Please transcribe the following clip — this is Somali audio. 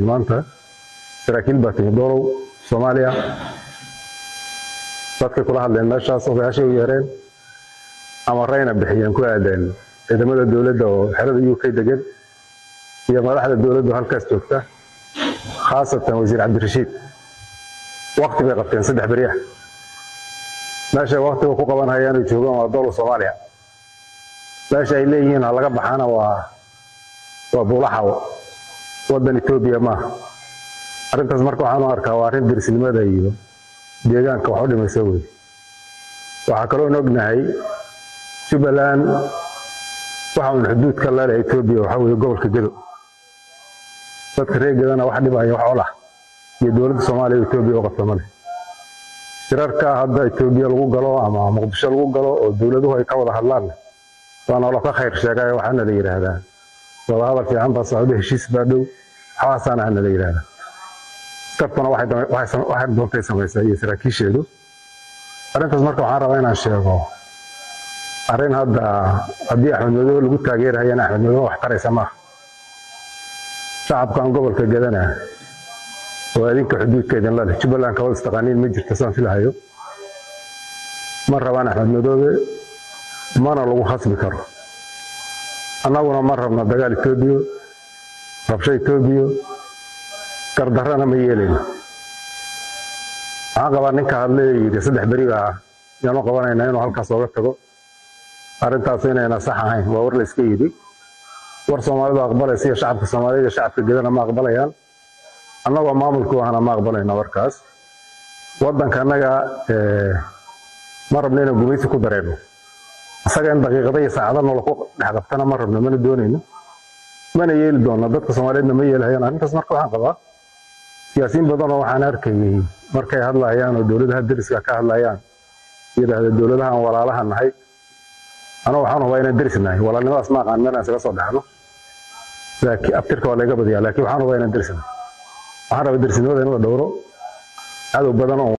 Maanta saraakiil baa timi Doolow, Soomaaliya. Dadkay kula hadleen meeshaas, odayaashay u yeereen, amarayna bixiyeen ku aadeen ciidamada dowladda oo xerada UK degan iyo madaxda dowladdu halkaas joogta, khaasatan Wasiir Cabdirashiid. Wakti bay qabteen 3 beri ah. Meeshay waktiga ku qaban hayaan ay joogaan waa Doolow, Soomaaliya. Meesha ay leeyihiin ha laga baxaana waa Buulaxawo, waddan Etoobiya maaha. Arrintaas marka waxaan u arkaa waa arrin derisnimada iyo deegaanka wax u dhimaysa wey. Waxaa kaloon ognahay Jubbaland waxa uun xuduudka la leh Etoobiya waxaa weeye gobolka Gedo. Dadka reer Gedana wax dhibaya, wax col ah iyo dowladda Soomaaliya Etoobiya u qabta male. Shirarka hadda Etoobiya lagu galo ama Muqdisho lagu galo oo dowladuhu ay ka wada hadlaan waa noola ka khayr sheegay. Waxaana la yidhaahdaa wadahadal fiican baa socda, heshiis baa dhow, waxaasaana hana la yidhaahdaa. Askartuna waxay doontay samaysaa iyo saraakiisheedu. Arrintaas marka waxaan rabaa inaan sheego arrin hadda haddii Axmed Madoobe lagu taageerahayana Axmed Madoobe wax taraysa maaha. Shacabkan gobolka Gadana oo adinka xuduudka idinla leh, Jubbaland kawada istaqaaniin ma jirto saan filahayo, ma rabaan Axmed Madoobe, mana lagu khasbi karo. Annaguna ma rabno dagaal Etoobiya, rabsho Etoobiya, gardarrana ma yeelayno. Waxaan qabaa ninka hadlay yidhi 3 beri baa yaanu qabanaynaa inuu halkaas ooga tago. Arrintaas inayna sax ahayn waa war la iska yidhi. War Soomaalidu aqbalaysa iyo shacabka Soomaalida iyo shacabka Gedana ma aqbalayaan, annagoo maamulku ahna ma aqbalayno warkaas. Waddanka annaga ma rabno inaan gumaysi ku dareenno isaga, in daqiiqada iyo saacada noola ku dhex qabtana ma rabno, mana doonayno, mana yeeli doonno. Dadka Soomaaliyeedna ma yeelahayaan arrintaas. Marka waxaan qabaa siyaasiyiin badan oo waxaan arkayay markay hadlayaan oo dowladaha deriska ka hadlayaan yidhaahda dowladahan walaalaha nahay. Aniga waxaan hubaa inaan deris nahay. Walaalnimadaas ma aqaan meel aan isaga soo dhexno, laakiin abtirka waa laga badiyaa, laakiin waxaan hubaa inaan deris nahay. Waxaan rabaa derisnimada in la dhowro. Cadow badan oo